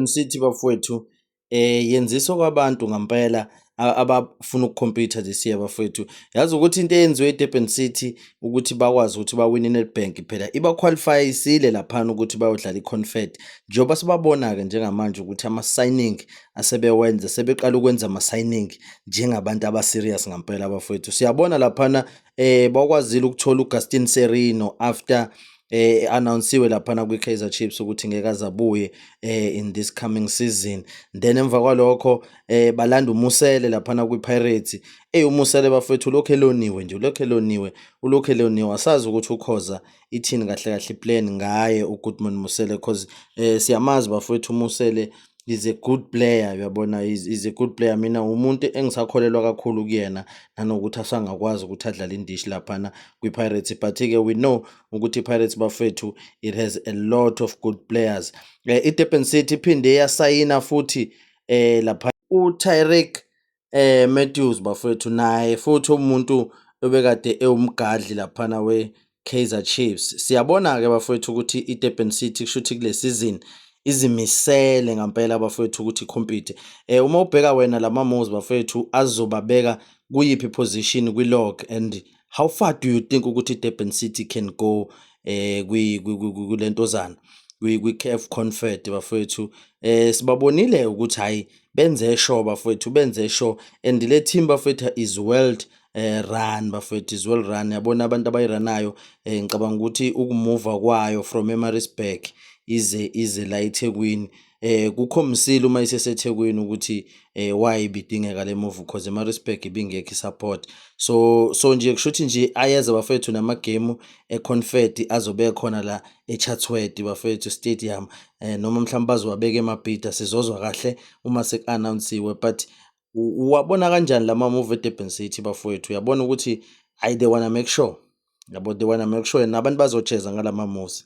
City bafowethu, yenzisa kwabantu ngampela abafuna uku-compete this year bafowethu. Yazi ukuthi into eyenziwe eDurban City ukuthi bakwazi ukuthi bawine iNedbank, phela iba-qualify-isile laphana ukuthi bayodlala i-Confed. Njengoba sibabona-ke njengamanje ukuthi ama-signing asebewenza, sebeqala ukwenza ama-signing njengabantu aba-serious ngampela bafowethu. Siyabona laphana bakwazile ukuthola uGaston Sirino after announce-iwe laphana kwi-Kaizer Chiefs ukuthi ngeke aze abuye in this coming season. Then emva kwalokho balanda uMusele laphana kwi-Pirates. UMusele bafowethu ulokhu eloniwe nje, ulokhu eloniwe, ulokhu eloniwe. Asazi ukuthi ukhoza ithini kahle kahle i-plan ngaye uGoodman Mosele, cause siyamazi bafowethu, uMusele is a good player, uyabona, is a good player. Mina umuntu engisakholelwa kakhulu kuyena, nanokuthi asangakwazi ukuthi adlale indishi laphana kwi-Pirates. But-ke we know ukuthi i-Pirates bafethu, it has a lot of good players. I-Durban City iphinde yasayina futhi lapha uTyrick Matthews bafethu, naye futhi umuntu obekade ewumgadli laphana we-Kaizer Chiefs. Siyabona-ke bafowethu ukuthi i-Durban City kushuthi kule season izimisele ngampela bafowethu ukuthi i-compete. Uma ubheka wena lama moves bafowethu, azobabeka kuyiphi position kwi-log, and how far do you think ukuthi i-Durban City can go kulentozana kwi-CAF Confed bafowethu? Sibabonile ukuthi hayi, benze sure bafowethu, benze sure, and le team bafowethu is well run bafowethu, is well run. Yabona abantu abayi-run-ayo, ngicabanga ukuthi ukumuva kwayo from eMaritzburg ize la eThekwini kukhombisile uma iseseThekwini ukuthi why ibidingeka le move, because eMaritzburg ibingekho i-support. So nje kushuthi nje ayeza bafethu namagemu eConfed azobe khona la eChatsworth bafethu Stadium, noma mhlawumbe bazowabeka eMabhida, sizozwa kahle uma seku-announce-iwe. But uwabona kanjani lama move eDurban City bafowethu? Uyabona ukuthi hayi, they wanna make sure yabo, they wanna make sure nabantu bazojeza ngalama moves.